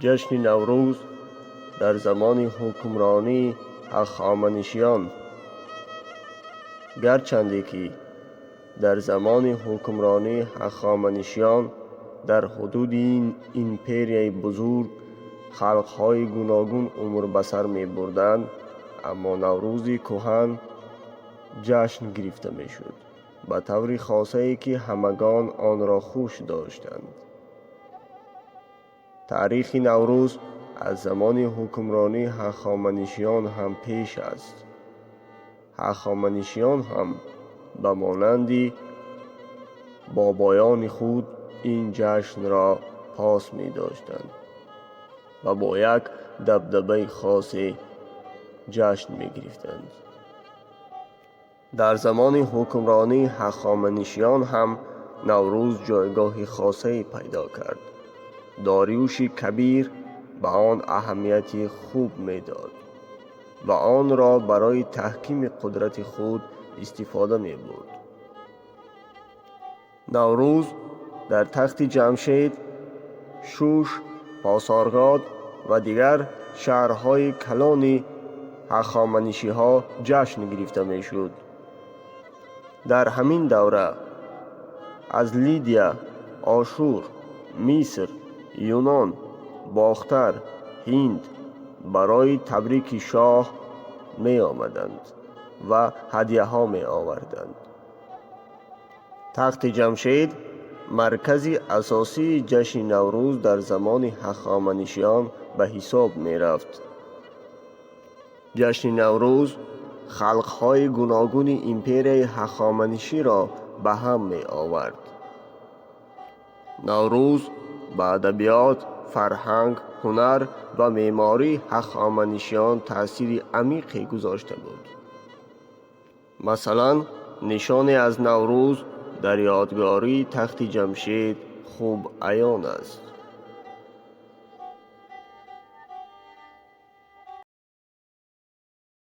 Ҷашни Наврӯз дар замони ҳукмронии Ҳахоманишиён. Гарчанде ки дар замони ҳукмронии Ҳахоманишиён дар ҳудуди ин империяи бузург халқҳои гуногун умр ба сар мебурданд, аммо Наврӯзи кӯҳан ҷашн гирифта мешуд, ба таври хосае ки ҳамагон онро хуш доштанд. Таърихи Наврӯз аз замони ҳукмронии Ҳахоманишиён ҳам пеш аст. Ҳахоманишиён ҳам ба монанди бобоёни худ ин ҷашнро пос медоштанд ва бо як дабдабаи хосе ҷашн мегирифтанд. Дар замони ҳукмронии Ҳахоманишиён ҳам Наврӯз ҷойгоҳи хосае пайдо кард. Дориуши Кабир ба он аҳамияти хуб медод ва онро барои таҳкими қудрати худ истифода мебурд. Наврӯз дар тахти Ҷамшед, Шуш, Пасаргад ва дигар шаҳрҳои калони ҳахоманишиҳо ҷашн гирифта мешуд. Дар ҳамин давра аз Лидия, Ошур, Миср, Юнон, Бохтар, Ҳинд барои табрики шоҳ меомаданд ва ҳадияҳо меоварданд. Тахти Ҷамшед маркази асосии ҷашни Наврӯз дар замони Ҳахоманишиён ба ҳисоб мерафт. Ҷашни Наврӯз халқҳои гуногуни империяи Ҳахоманиширо ба ҳам меовард. Наврӯз ба адабиёт, фарҳанг, ҳунар ва меъмории ҳахоманишиён таъсири амиқе гузошта буд. Масалан, нишоне аз Наврӯз дар ёдгории тахти Ҷамшед хуб аён аст.